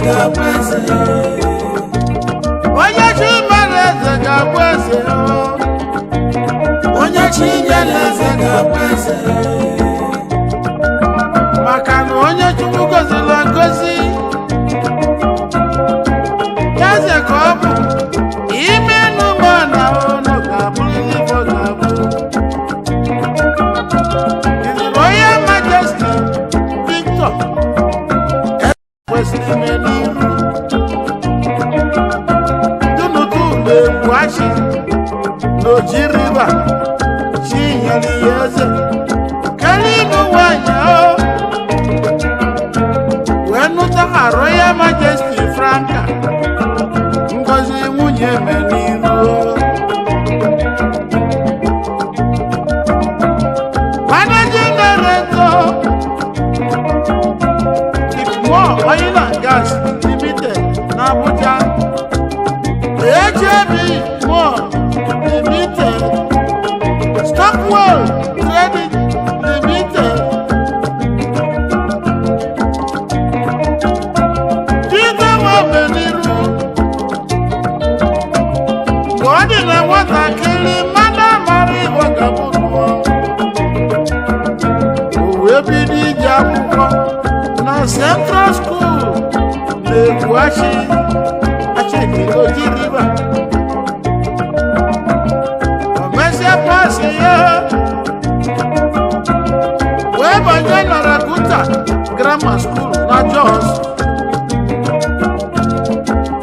ga-abụ eze. Onye chi mere eze ga-abụ eze. Onye chi nyere eze ga-abụ eze. Maka na onye Chukwu goziri ngozi, eze ka ọ bụ. Ime nụma na ụlọ ga-abụrịrị ife ọ ga-abụ. His Royal Majesty Victor kwesịrị ime n'iru dunutu na-egwu achị n'Oji River. Chi nyere ya eze kelinu nwanyị o wee nụta ha, Royal Majesty Franka Ngozi nwunye Meniru, Managing Director, Ipmo Oil and Gas Limited na Abuja, HAB More Limited, Stockwell Trading Limited. Peter Nwameniru, mgbe ọ dị na nwatakịrị, mmadụ amara Igbo ga-abụrụ, o wee bido ije akwụkwọ na Central School na Egwuachi Achịkikoji River. O mesịa pass ya, wee banye na Raguta Grammar School na Jos.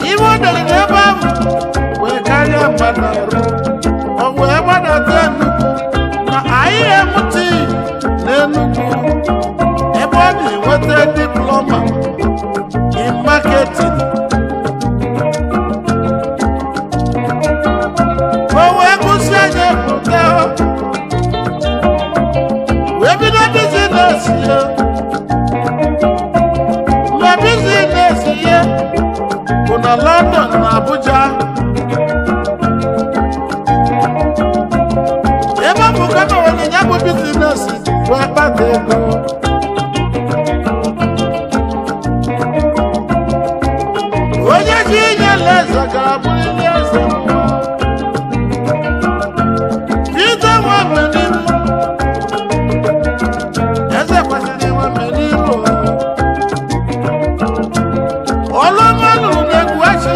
Iwe o dere n'ebe ahụ wee karịa mmadụ arụ. O wee gbadata Enugu na IMT na Enugu, ebe ọ na-enweta diploma in marketing. O wee gụsị anya pụta, wee bido business ya. Mgbe business ya bụ na London na Abuja, ebe ọ bụ ka mewere ya bụ business wee kpata ego. Onye ji inyela eze ga-abụrịrị eze mmụọ. Peter Nwameniru, eze kwesịrị Nwameniru. Ọlụọma lụrụ na-egwuachi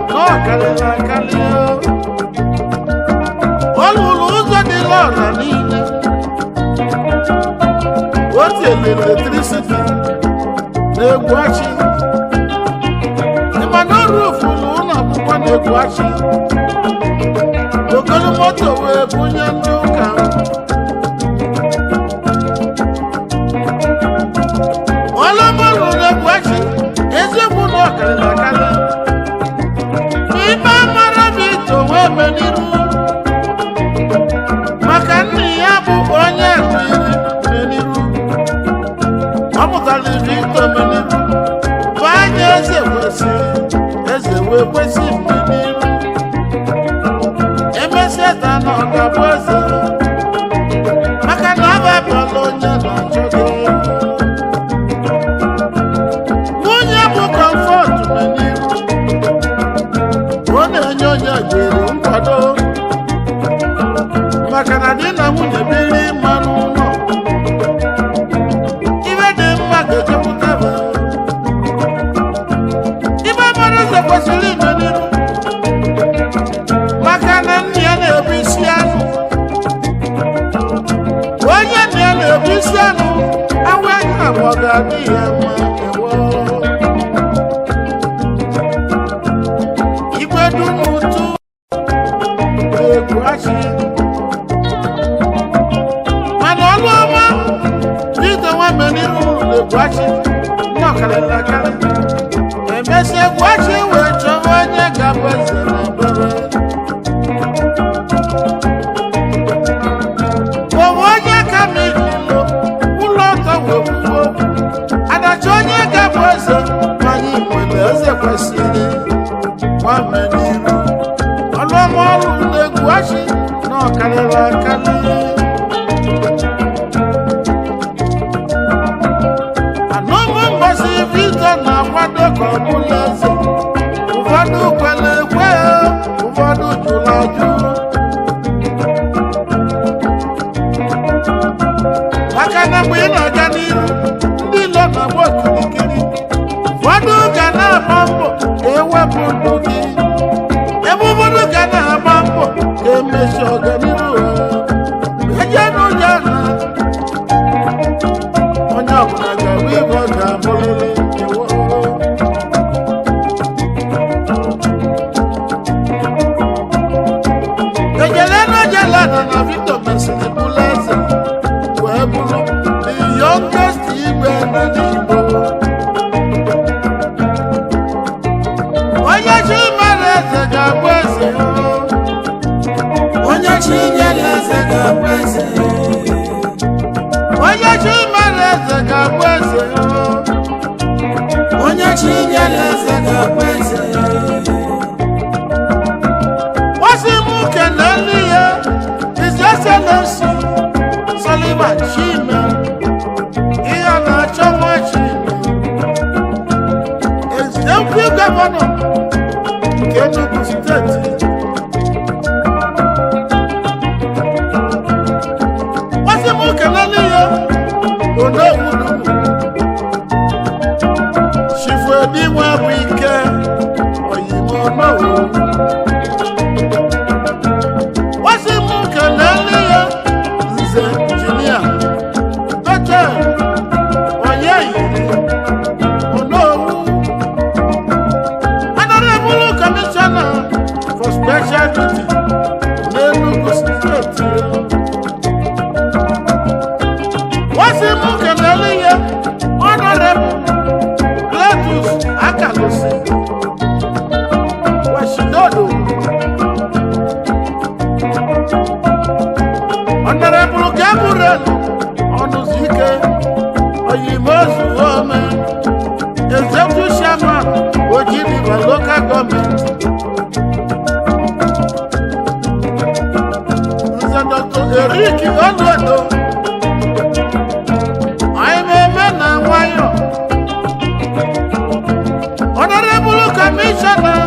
na ọ karịrị akarị. Ọ lụrụ ụzọ dị lọra niile, o tinyere electricity na Egwuachi, ịma na o rufuru ụlọ akwụkwọ na Egwuachi, okoro moto wee bunye ndị ụka. Ọlụọma lụrụ na Egwuachi, eziokwu na ọ karịrị akarị. Ibe mara bụ ito wee meniru, maka nna ya bụ onye mmiri meniru. Ọ mụtara Victor Meniru bụ anya eze kwesịrị, eze wee kwesị Meniru. Emesịa taa na ọ ga-abụ eze, maka na ọ bụ onye na-achọ gị. Nwunye bụ Comfort Meniru, ọ na-enye onye jiri nkwado, maka na di na nwunye biri mma n'ụlọ, ibe dị mma ga-ejepụta ha. Ibe mara eze kwesịrị ime n'iru, maka na nna ya na-ebu isi anụ. Onye nna ya na-ebu isi anụ awa anya abụọ ga-adị ya mma. Ewo, igwe dum ụtụ na-egwu achị, mana ọlụ ọma Peter Nwameniru na-egwu achị ndị ọkarịrị akarị. Emesịa, egwu achị wee chọwa onye ga-abụ eze na obere maọbụ onye ka mejilo ụlọ ọtọ wee kwuo okwu adachi onye ga-abụ eze. Ma anyị nwere eze kwesịrị Nwameniru. Ọlụọma ọrụ na-egwu achị na ọkarịrị akarị. Anụmụ mbọsị Victor na-akwado ka ọ bụla ga-abụ eze. Onye chi nyere eze ga-abụ eze. Wọ́sí mú kẹ̀lẹ́ ya, His Excellency Sullivan Chime, ihe a na-achọ nwa Chime, Executive Governor nke Enugu Steeti. Wọ́sí mú kẹ̀lẹ́ ya, Onowu Chifu Ebi nwa bụ ike, Oyimo Onowu. Wọ́n sì mú kẹ̀lẹ́ ya nze injinia Bethel Onyeyiri Onowu, Honorable Commissioner for Special Duty n'Enugu Steeti. Wọ́n sì mú kẹ̀lẹ́ ya Honorable Cletus Akalusi Washidodo. Honorable Gabriel Onuzike Oyimozuome, Executive Chairman, Oji River Local Government. Nze Dr. Eric Onuedo, Aimeme na Nwayọ, Honorable Commissioner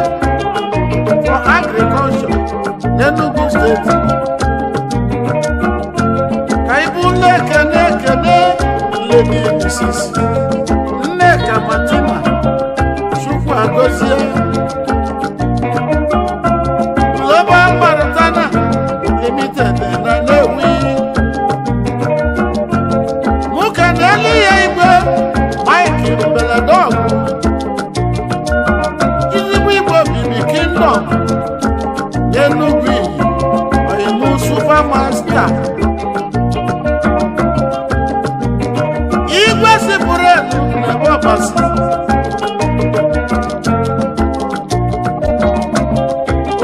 for Agriculture, n'Enugu State. Ka ibu na-ekene ekene Lady Mrs. Nneka Martina Chukwu agọzie, Global Maritana Limited na Nnewi. Mụ ka na-eli ya igwe Mike Mbeledogwu, ezigbo Igbo Bibi Kingdom n'Enugu Iyi, Oyimu Supermaster. Igwe sipụrụ elu na-ebe ọbasi.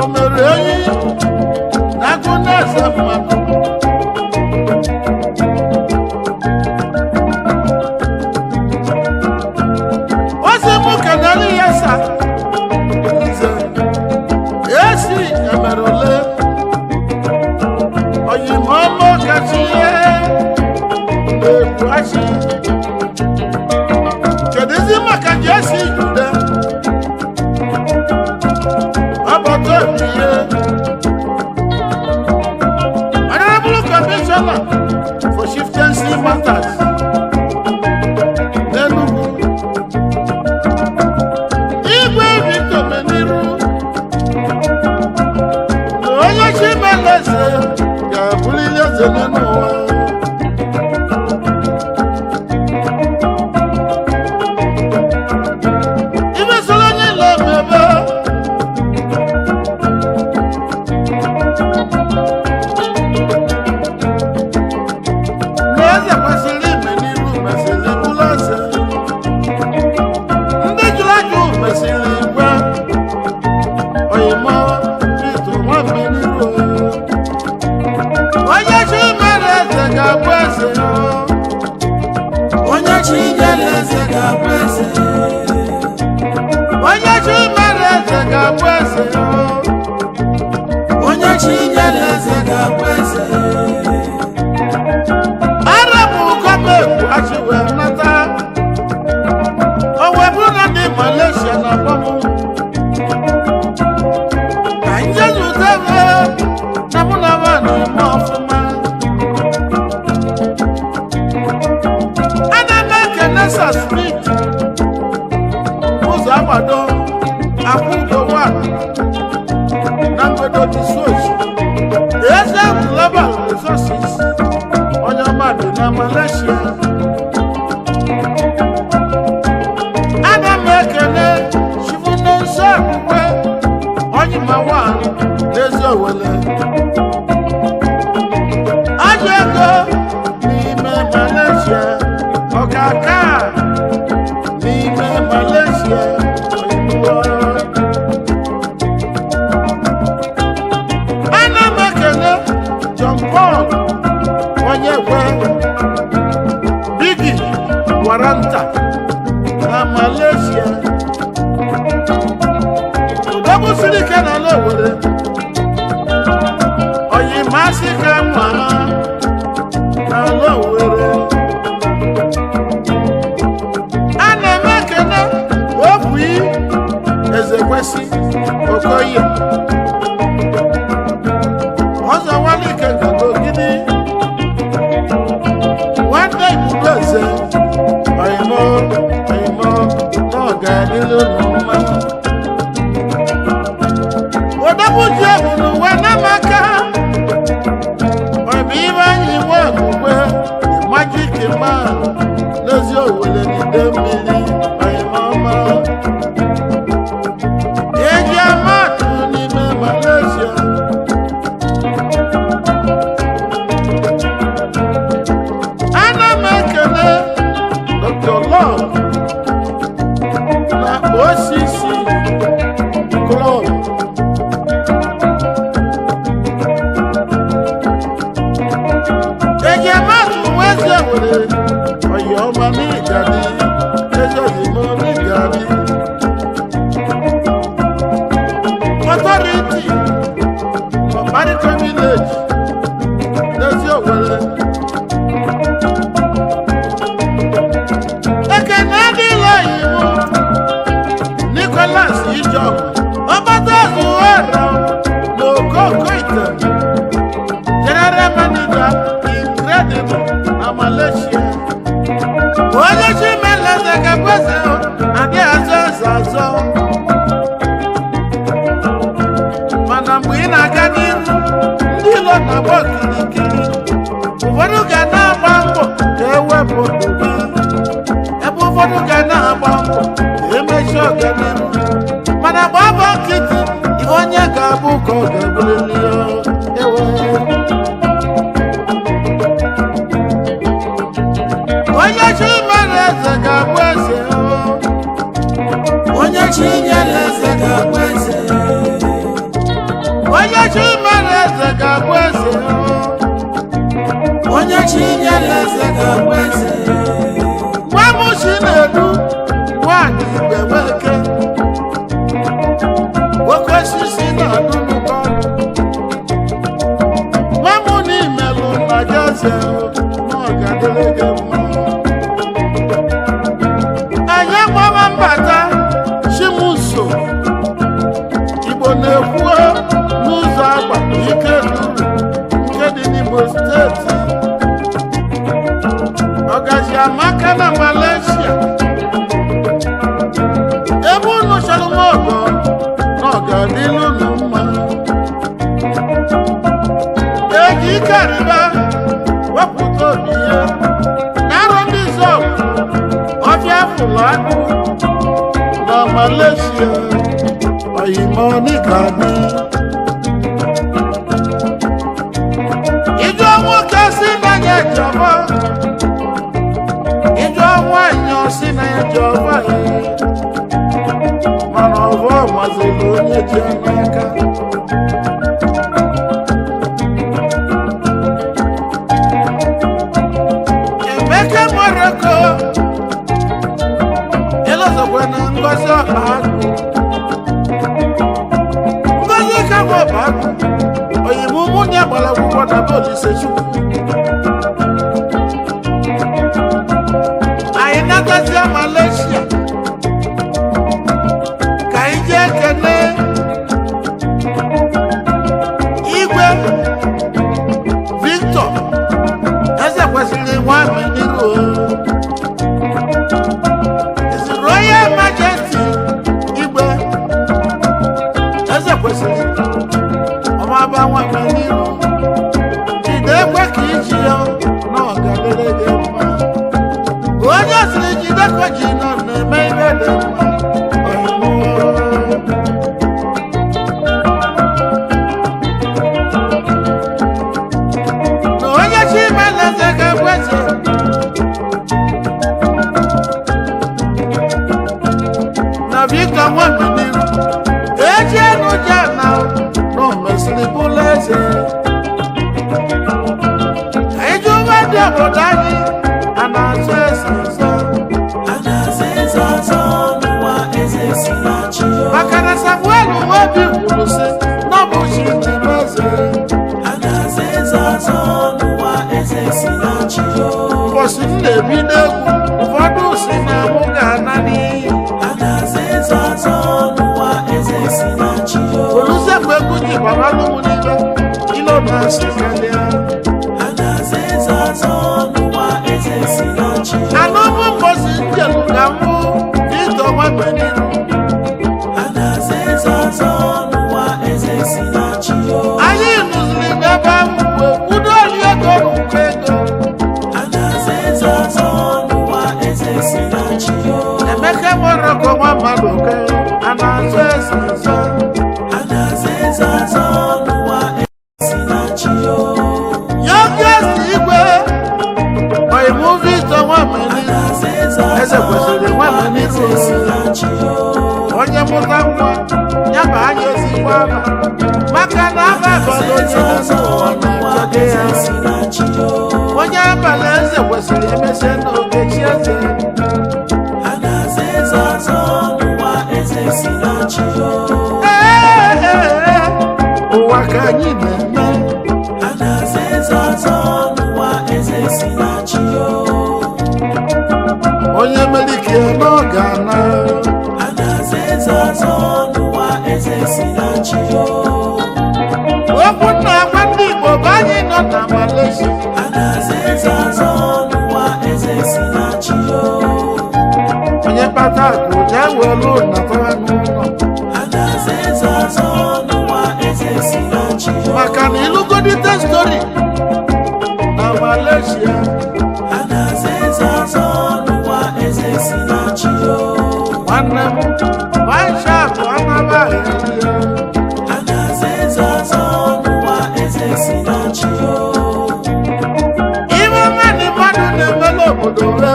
O mere enyi na agụ na-eze mmadụ. O si mụ kenere ya sa nze esi emere ole oyimọmọ kachi ihe na-ekwu achị. Kedụzi maka Jesi Jude ọbọtọ ebinye, Honorable Commissioner for Chieftaincy Matters n'Enugu. Igwe Victor Meniru na onye Chimeleze ga-abụrịrị eze n'ụwa. Ibe soro onye ile mmemme na eze kwesịrị ime n'iru mesịrị bụrụ eze. Ndị jụrụ ajụ mesịrị igwe oyimo Pita nwa n'iru. Onye chi mere eze ga-abụ eze. Onye chi nyere eze ga-abụ eze. Onye chi mere eze ga-abụ eze. Onye chi nyere eze ga-abụ eze. Arabụ gọọmenti achị wee nata, o wee bụrụ na ndị Malaysia na-akpọ m ka nje zutebe na mụ na nwa na-eme ọfụma. Ana m ekene Sir Smith ụzọ agbado akwụgo wan na mbedo disoji eze Global Resources, onye ọma dị na Malaysia. Ana m ekele Chifunonso Akpukpe onye ma wan n'ezi Owele ajọ ego n'ime Malaysia, ọkaka n'ime Malaysia oyibo. Ana m ekele John Paul onye kwe Bigi. Jakarta na Malaysia. Odogwu siri ike n'ala Owerri, oyimasị ka nwa n'ala Owerri. A na-eme ekene obi Ezekwesị Okoye ọzọ nwalike gagogidi nwanne ibube eze oyimo oyimo na ọ ga-adịrị unu mma. Odogwu ji egwu n'ụwa n'amaka ọbụ ibe anyị nwe okwukwe, the magic man n'ezi Owere n'ide mmiri oyimọma eji amatụ n'ime Malaysia. Ana m ekele Dr. Love na OCC Club. Ejiamatụ weze were oyọma n'ịgadi ezi oyimo n'ịgadi authority Ọkparịta village n'ezi Owere. Ekene adịla iwu Nicholas Ijọb ọbata zuwara n'Okoko Item, general manager Incredible na Malaysia. Onye chimeleze ga-ekweze adị azọ eze azọ, mana mgbe ị na-aga n'iru, ndị ilo na-agba okirikiri. Ụfọdụ ga na-agba mbọ ka ewepụ ndụ gị, ebe ụfọdụ ga na-agba mbọ ka emechi ọganihu, mana gbaa mbọ nkịtị, ife onye ga-abụ ka ọ ga-ebulili ewe. Onye chi mere eze ga-abụ eze o. Onye chi nyere eze ga-abụ eze. Onye chi mere eze ga-abụ eze o. Onye chi nyere eze ga-abụ eze. Nwa m si na-edu nwanyị igwe nweke oke osisi na-adụ n'ụkọ. Nwa m n'imelụ na gaze na ọ ga-adịrị gị mma. Anyị gbaba mbata chimuso Igbo na-ekwu n'ụzọ agba ike duru nke dị n'Imo Steeti. Ọgazi amaka na Malaysia, ebe unu chọrọ m ọgọ na ọ ga-adịlụ unu mma. Eji ike arịba wepụta obi ya na arọ ndị zọb ọfịa fụlụ akpụ na Malaysia oyimonikadi. Ịjụọ nwoke si na ya jọba, ịjụọ nwaanyị ọsị na ya jọba ya, mana ọvọ mazịrị onye ji ya n'aka. Emeka Morocco ịlọzọkwa na Ngozi ọkpa agụ, Ngozi ka bụ ọkpa agụ oyibo nwunye gbara akwụkwọ na be Olise Chukwu. Anyị natazie Malaysia ka anyị jee kene Igwe Victor Eze kwesịrị nwa mmeniru. His Royal Majesty Igwe Eze kwesịrị ọmaba nwa mmeniru, jide ekwe ka iji ya na ọ ga-adịrị gị mma. Onye siri jide ka o ji nọ na si karịa. A na-aza eze azọ n'ụwa, eze si na chi. Anụmụ mbosi njelu ka mụ Victor Nwabeniru. A na-aza eze azọ n'ụwa, eze si na chi o. Anyị nụziri n'ebe ahụ wee kwudo oli ego n'ụkọ ego. A na-aza eze azọ n'ụwa, eze si na chi o. Emeka Morocco nwa mmadụ ke a na-azọ eze azọ. A na-aza eze azọ n'ụwa, eze si na chi o. Youngest igwe oyimu Victor A Nwabeniru. na-aza eze Eze azọ kwesịrị n'ụwa, Nwabeniru. eze si na chi o. Onye mụta nwa ya bụ anya ezigbo aba, maka na aba abalị onye n'ụwa na-achọta ya. Eze si na chi o. Onye abalị eze kwesịrị emesịa n'ogechi eze. A na-aza eze azọ n'ụwa, eze si na chi o. Ee, ee, ee, ụwa ka anyị na-eme. A na-aza eze azọ n'ụwa, eze si na chi o. Onye melike n'oge ana. A na-aza eze azọ n'ụwa, eze si na chi o. Okwu nna agwa ndị Igbo bụ anyị nọ na Malaysia. A na-aza eze azọ n'ụwa, eze si na chi o. Onye kpata akụ ya welu natara n'ụlọ. A na-aza eze azọ n'ụwa, eze si na chi o. Maka na ịlụgodite story na Malaysia. A na-aza eze azọ n'ụwa, eze si na chi o. Nwanne m nwanshapụ anabaghị ya. A na-aza eze azọ n'ụwa, eze si na chi o. Ime ọma na mmadụ na-emela obodo re.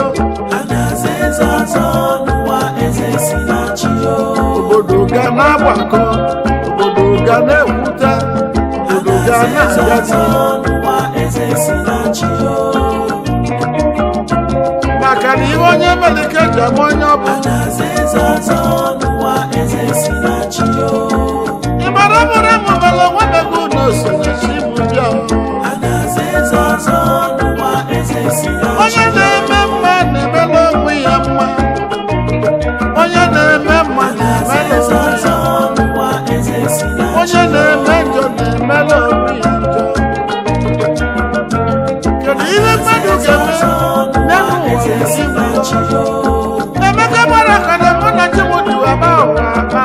A na-aza eze azọ n'ụwa, eze si na chi o. Obodo ga na-agbakọ, obodo ga na-ewute, A obodo ga na-aza eze na-agazi. azọ n'ụwa, eze si na chi o. Maka na ihe onye melike ji ama onye ọ bụ. A na-aza eze azọ n'ụwa, eze si na chi o. Ịmara mụrụ mụbara nwemegbu na osonye chi bụ bịa. A na-aza eze azọ n'ụwa, eze si na chi Onye o. na-eme mma na-emela onwe ya mma. Onye na-eme mma A na-aza na-emela eze onwe azọ ya. n'ụwa, eze si na chi Onye o. na-eme njọ na-emela onwe ya njọ. Kedu ihe mmadụ ga-eme n'elu ụwa Eze si na chi o. Emeka gbara ka na mụ na Chimodi wee gbaa ụwa aka.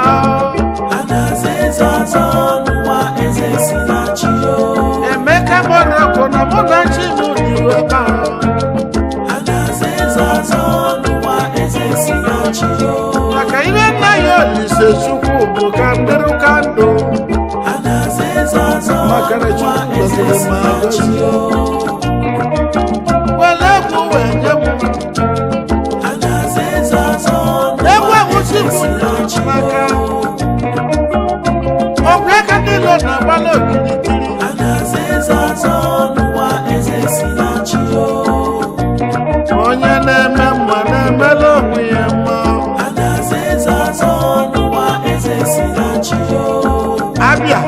A na-aza eze azọ n'ụwa, eze si na chi o. Emeka gbara ọkụ na mụ na Chimodi wee gbaa. A na-aza eze azọ n'ụwa, eze si na chi o. Maka ihe nna ya Olise Chukwu bụ ka ndịrụ ka ndụ. A na-aza eze azọ Maka na n'ụwa, Chukwu eze gọziri si ma na chi gọzie. o. Were egwu wee nye m. A na-aza eze azọ Egwu n'ụwa, ahụ eze Chukwu si na nyere chi m n'aka. o. Ọgwụ aka niile na-agbala okirikiri. A na-aza eze azọ n'ụwa, eze si na chi o. Onye na-eme mma na-emela onwe ya mma. A na-aza eze azọ n'ụwa, eze si na chi o. Abịa.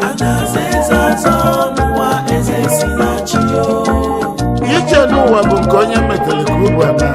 A na-aza eze azọ n'ụwa, eze si na chi o. Iche n'ụwa bụ nke onye metere ka ugbu a na.